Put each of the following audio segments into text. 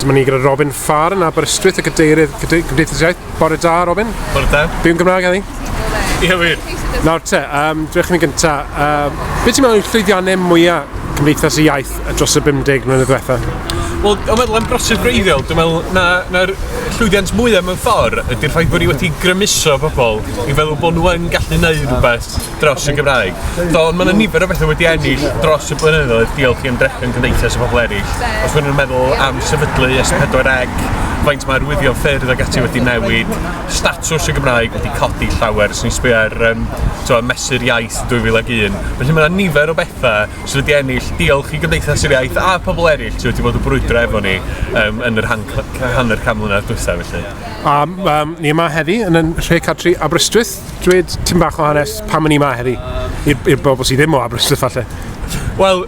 Dyma ni gyda Robin Farr yn Aberystwyth, y cadeirydd Cymdeithas Iaith. Bore da, Robin. Bore da. Byw'n Gymraeg heddi? Ie, wir. Nawr te, um, dwech chi'n gynta, um, beth ti'n meddwl yw llwyddiannau mwyaf Cymdeithas y Iaith dros y 50 mlynedd diwetha? Wel, o'n meddwl am broses gwreiddiol, dwi'n meddwl na, na'r llwyddiant mwyaf mewn ffordd ydy'r ffaith bod ni wedi grymuso pobl i feddwl bod nhw yn gallu neud rhywbeth dros y Gymraeg. Do, ond mae yna nifer o bethau wedi ennill dros y blynyddoedd, diolch i ymdrechion cymdeithas a pobl eraill. Os maen nhw'n meddwl am sefydlu S4C, faint mae arwyddion ffyrdd ac ati wedi newid, statws y Gymraeg wedi codi llawer, os ni'n sbio ar um, to, mesur iaith 2001. Felly mae yna nifer o bethau sydd wedi ennill diolch i Gymdeithas yr Iaith a pobl eraill sydd wedi bod yn brwydro efo ni um, yn yr han hanner can mlynedd diwethaf felly. A um, ni yma heddi yn y Rhe Catri Aberystwyth. Dweud tim bach o hanes pam yn ni yma heddi, i'r bobl sydd ddim o Aberystwyth falle. Wel,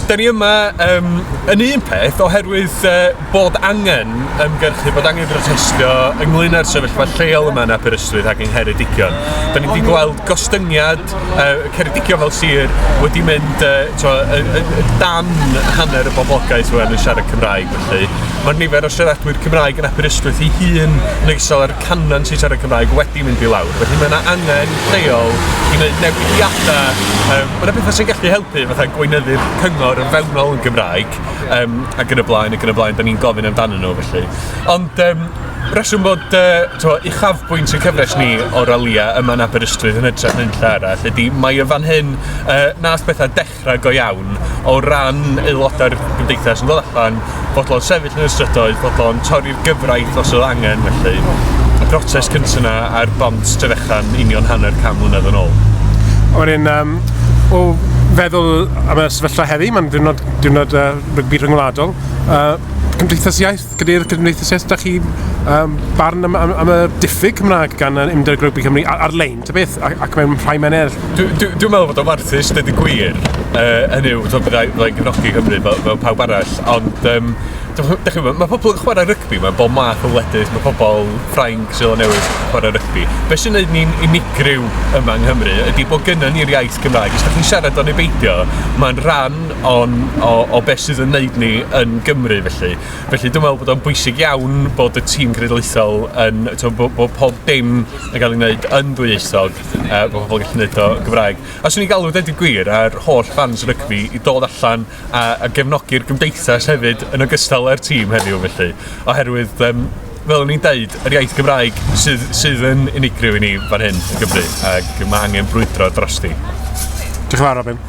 da ni yma um, yn un peth oherwydd uh, bod angen ymgyrchu, bod angen protestio ynglyn â'r sefyllfa lleol yma yn Aberystwyth ac yng Ngheredigion. Da ni wedi gweld gostyngiad uh, Ceredigion fel sir wedi mynd uh, to, uh, uh, dan hanner y boblogaeth rwan yn siarad Cymraeg felly. Mae'r nifer o siaradwyr Cymraeg yn Aberystwyth ei hun yn ogystal â'r canran sy'n siarad Cymraeg wedi mynd i lawr. Felly mae yna angen lleol i wneud newidiadau. Um, mae yna bethau sy'n gallu helpu, fatha gweinyddu'r cyngor yn fewnol yn Gymraeg, um, ac yn y blaen, ac yn y blaen, da ni'n gofyn amdanyn nhw felly. Ond um, reswm bod uh, uchafbwynt y cyfres ni o ralia yma yn Aberystwyth yn hytrach na unlle arall ydy mae y fan hyn uh, nath bethau dechrau dechrau go iawn o ran aelodau'r gymdeithas yn dod allan, fodlon sefyll yn y strydoedd, fodlon torri'r gyfraith os oedd angen felly. Y protest cyntaf yna ar bont Trefechan union hanner can mlynedd yn ôl. Wedyn, um, o feddwl am y sefyllfa heddi, mae'n diwrnod, diwrnod uh, rygbi rhyngwladol. Uh, Cymdeithas Iaith, Cadeirydd Cymdeithas Iaith, da chi um, barn am, am, am y diffyg Cymraeg gan yr Undeb Rygbi Cymru ar-lein, ta beth, ac, ac mewn rhai mannau eraill? Dwi'n dwi, dwi meddwl fod o'n warthus, dweud y gwir. Uh, hynny yw, byddai, byddai'n cefnogi Cymru fel, fel pawb arall, ond um, dych chi'n mae pobl yn chwarae rygbi, mae'n bob math o wledydd, mae pobl Ffrainc, Seland Newydd chwarae rygbi. Be sy'n gwneud ni'n unigryw yma yng Nghymru ydy bod gynnon ni'r iaith Gymraeg. Os ydych chi'n siarad o'n ei beidio, mae'n rhan o'n, o, o beth sydd yn gwneud ni yn Gymru felly. Felly dwi'n meddwl bod o'n bwysig iawn bod y tîm cenedlaethol yn, bod, bod pob dim yn cael ei wneud yn ddwyieithog, uh, bod pobl yn gallu gwneud o Gymraeg. A swn i'n galw dweud y gwir ar holl fans rygbi i dod allan a, a gefnogi'r gymdeithas hefyd yn ogystal â'r tîm heddiw felly. Oherwydd, um, fel o'n i'n deud, yr iaith Gymraeg sydd, sydd yn unigryw i ni fan hyn yn Gymru ac mae angen brwydro drosti. Diolch yn fawr, Robin.